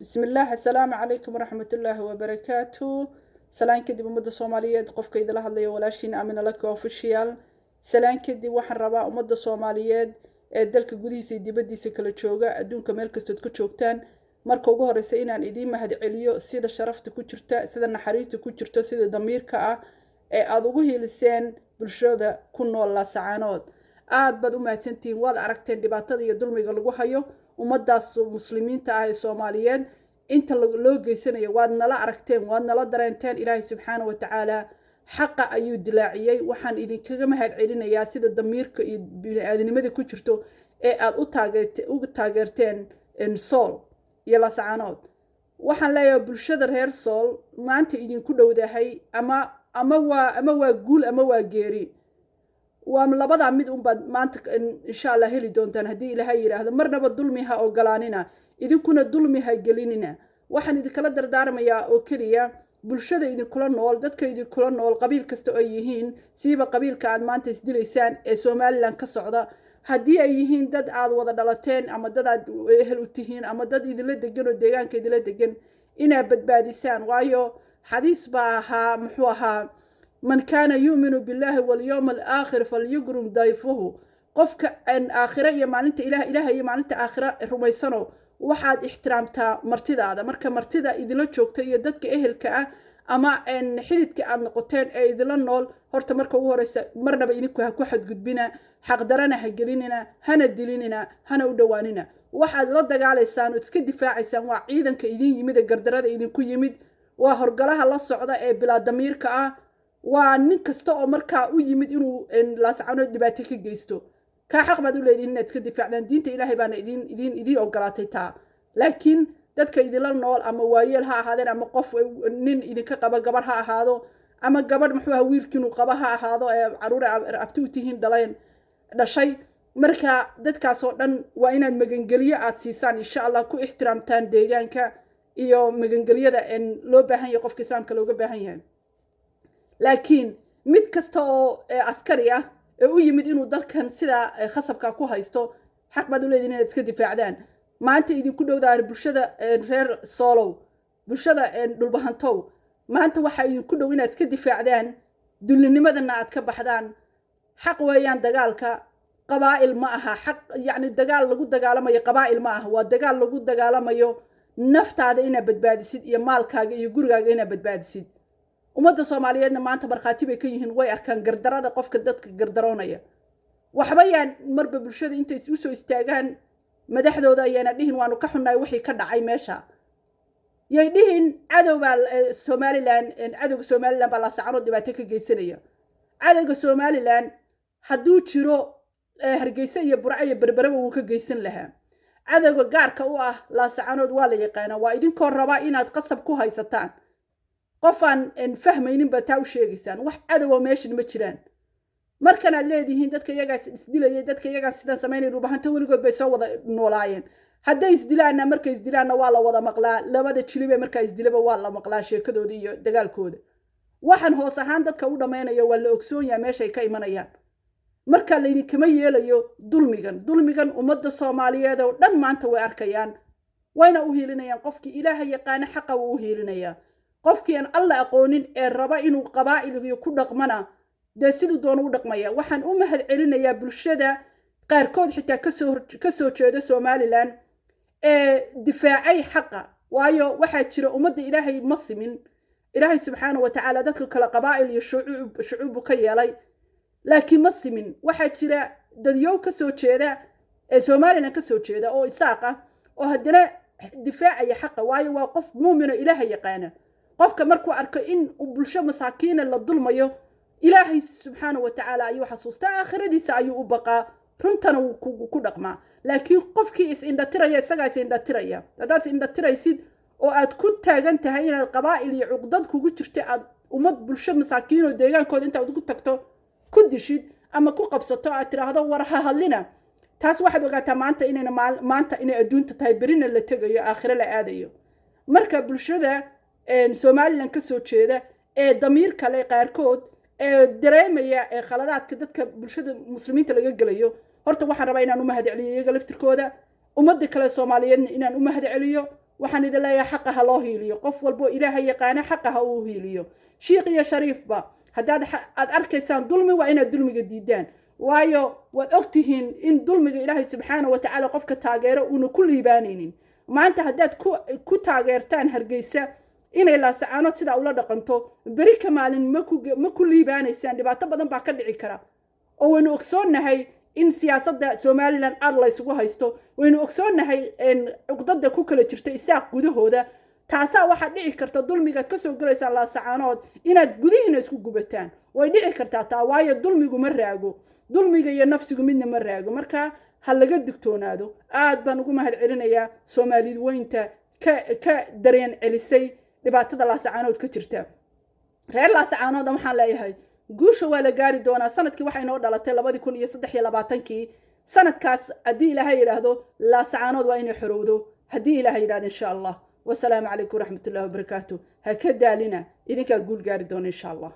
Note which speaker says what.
Speaker 1: Bismillaah, assalaamu calaykum waraxmatullaahi wabarakaatu. Salaan kadib, ummadda Soomaaliyeed, qofka idila hadlaya walaashiin Amina Laki Official. Salaan kadib, waxaan rabaa ummadda Soomaaliyeed ee dalka gudihiisa iyo dibaddiisa kala jooga, adduunka meel kastood ka joogtaan, marka ugu horeysa inaan idiin mahadceliyo sida sharafta ku jirta, sida naxariista ku jirto, sida damiirka ah ee aada ugu hiiliseen bulshada ku nool Laasacaanood. Aada baad u mahadsantihiin. Waad aragteen dhibaatada iyo dulmiga lagu hayo ummadaas muslimiinta ah ee Soomaaliyeed, inta loo geysanayo. Waad nala aragteen, waad nala dareenteen. Ilaahay subxaana wa tacaala xaqa ayuu dilaaciyey. Waxaan idinkaga mahad celinayaa sida damiirka iyo bini-aadanimada ku jirto ee aada u taageerteen Sool iyo Laasacaanood. Waxaan leeyahay bulshada reer Sool, maanta idinku dhowdahay ama waa guul ama waa geeri, waa labadaa mid unbaad maanta insha Allah heli doontaan haddii Ilaahay yidhaahdo. Marnaba dulmi ha ogolaanina, idinkuna dulmi ha gelinina. Waxaan idinkala dardaarmayaa oo keliya bulshada idinkula nool, dadka idinkula nool, qabiil kasta oo ay yihiin, siiba qabiilka aad maanta isdilaysaan ee Somalilan ka socda, haddii ay yihiin dad aad wada dhalateen ama dad aad ehel u tihiin ama dad idinla degan oo deegaanka idinla degan, inaad badbaadisaan. Waayo, xadiis baa ahaa, muxuu ahaa? "Man kaana yu'minu billahi walyowm alaakhir falyukrim dayfuhu." Qofka aakhire iyo maalinta Ilah, Ilaah iyo maalinta aakhire rumaysano, waxaad ixtiraamtaa martidaada. Marka martida idinla joogta iyo dadka ehelka ah ama xididka aad noqoteen ee idinla nool, horta marka ugu horeysa marnaba idinku ha ku xadgudbina, xaqdarana ha gelinina, hana dilinina, hana u dhowaanina. Waxaad la dagaalaysaan oo iska difaacaysaan waa ciidanka idin yimid ee gardarada idinku yimid, waa horgalaha la socda ee bilaa damiirka ah, waa nin kasta oo markaa u yimid inuu Laascanood dhibaato ka geysto. Kaa xaq baad u leedihin inaad iska difaacdaan. Diinta Ilaahay baana idin ogolaatay taa. Laakiin dadka idinla nool, ama waayeel ha ahaadeen, ama qof nin idinka qaba gabarh ha ahaado, ama gabadh muxuu aha wiilkiinu qaba ha ahaado ee caruur abti u tihiin dhaleen dhashay, marka dadkaasoo dhan waa inaad magangeliyo aad siisaan insha Allah, ku ixtiraamtaan deegaanka iyo magangelyada loo baahan yahay, qofka Islaamka looga baahan yahay. Laakiin mid kasta oo askari ah ee u yimid inuu dalkan sidaa khasabka ku haysto, xaq baad u leedihin inaad iska difaacdaan. Maanta idinku dhowdaa, bulshada reer Soolow, bulshada Dhulbahantow, maanta waxaa idinku dhow inaad iska difaacdaan, dullinimadana aad ka baxdaan. Xaq weeyaan dagaalka, qabaa'il ma aha. Xaq, yacni dagaal lagu dagaalamayo qabaa'il ma aha, waa dagaal lagu dagaalamayo naftaada inaad badbaadisid iyo maalkaaga iyo gurigaaga inaad badbaadisid. Ummadda Soomaaliyeedna maanta markhaati bay ka yihiin, way arkaan gardarada qofka dadka gardaroonaya. Waxba yaan marba bulshada intay usoo istaagaan madaxdooda ayaana dhihin "Waanu ka xunnahay wixii ka dhacay meesha." Yay dhihin "Cadow baa Somalilan, cadowga Somalilan baa Laasacanood dhibaato ka geysanaya." Cadowga Somalilan hadduu jiro, Hargeysa iyo Burco iyo Berbereba wuu ka geysan lahaa. Cadowga gaarka u ah Laasacanood waa la yaqaanaa, waa idinkoo rabaa inaad qasab ku haysataan. Qof aan fahmaynin baa taa u sheegaysaan. Wax cadowa meeshan ma jiraan. Markanaad leedihiin dadka iyagaas isdilayay, dadka iyagaas sidaan samaynay, Dhulbahanta weligood bay soo wada noolaayeen. Hadday isdilaanna, markay isdilaanna waa la wada maqlaa. Labada jilibe markaa isdilaba waa la maqlaa sheekadooda iyo dagaalkooda. Waxaan hoos ahaan dadka u dhammaynaya waa la ogsoon yahay meeshay ka imanayaan. Marka laydinkama yeelayo dulmigan. Dulmigan ummadda Soomaaliyeed oo dhan maanta way arkayaan, wayna u hiilinayaan. Qofkii Ilaaha yaqaana xaqa wuu u hiilinayaa. Qofkii aan Alla aqoonin ee raba inuu qabaa'il iyo ku dhaqmana, dee siduu doono u dhaqmaya. Waxaan u mahad celinayaa bulshada qaarkood xitaa kasoo jeeda Somalilan ee difaacay xaqa. Waayo, waxaa jira ummadda Ilaahay ma simin. Ilaahay subxaana wa tacaala dadka kale qabaa'il iyo shucuub shucuubbu ka yeelay, laakiin ma simin. Waxaa jira dadyow kasoo jeeda ee Somalilan kasoo jeeda oo Isaaq ah oo haddana difaacaya xaqa. Waayo, waa qof muumino Ilaaha yaqaana. Qofka markuu arko in bulsho masaakiina la dulmayo, Ilaahay subxaana wa tacaala ayuu xasuustaa, aakhiradiisa ayuu u baqaa, runtana wuu ku dhaqmaa. Laakiin qofkii is-indhatiraya, isagaa is-indhatiraya. Haddaad is-indhatiraysid oo aad ku taagan tahay inaad qabaa'il iyo cuqdad kugu jirta, aad ummad bulsho masaakiin oo deegaankooda intaad ugu tagto ku dishid ama ku qabsato, aad tiraahdo "War ha hadlina," taas waxaad ogaataa maanta inayna maanta inay adduunta tahay, berina la tegayo, aakhire la aadayo. Marka bulshada Somalilan ka soo jeeda ee damiir kale qaarkood ee dareemaya ee khaladaadka dadka bulshada muslimiinta laga gelayo, horta waxaan rabaa inaan u mahad celiyo iyaga laftirkooda, ummadda kale Soomaaliyeedna inaan u mahad celiyo. Waxaan idin leeyahay, xaqa ha loo hiiliyo. Qof walbo Ilaaha yaqaana xaqa ha uu hiiliyo, shiiq iyo shariifba. Haddaad aad arkaysaan dulmi, waa inaad dulmiga diidaan, waayo waad ogtihiin in dulmiga Ilaahay subxaana wa tacaala qofka taageero uuna ku liibaanaynin. Maanta haddaad ku taageertaan Hargeysa inay Laasacaanood sidaa ula dhaqanto, beri ka maalin ma ku liibaanaysaan. Dhibaato badan baa ka dhici kara, oo waynu ogsoonnahay in siyaasadda Somaliland aad laysugu haysto. Waynu ogsoonnahay cuqdada ku kala jirta Isaaq gudahooda. Taasaa waxaa dhici karta dulmigaad kasoo gelaysaan Laasacaanood inaad gudihiina isku gubataan. Way dhici kartaa taa, waayo dulmigu ma raago, dulmiga iyo nafsigu midna ma raago. Marka ha laga digtoonaado. Aad baan ugu mahad celinayaa Soomaalid weynta ka dareen celisay dhibaatada Laasacaanood ka jirta. Reer Laasacaanoodna waxaan leeyahay, guusha waa la gaari doonaa. Sanadkii waxay noo dhalatay 2023-kii. Sanadkaas haddii Ilaahay yidhaahdo, Laasacaanood waa inay xorowdo, haddii Ilaahay yidhahdo, insha Allah. Wasalaamu calaykum waraxmatullahi wabarakaatu. Ha ka daalina, idinkaa guul gaari doona, insha Allah.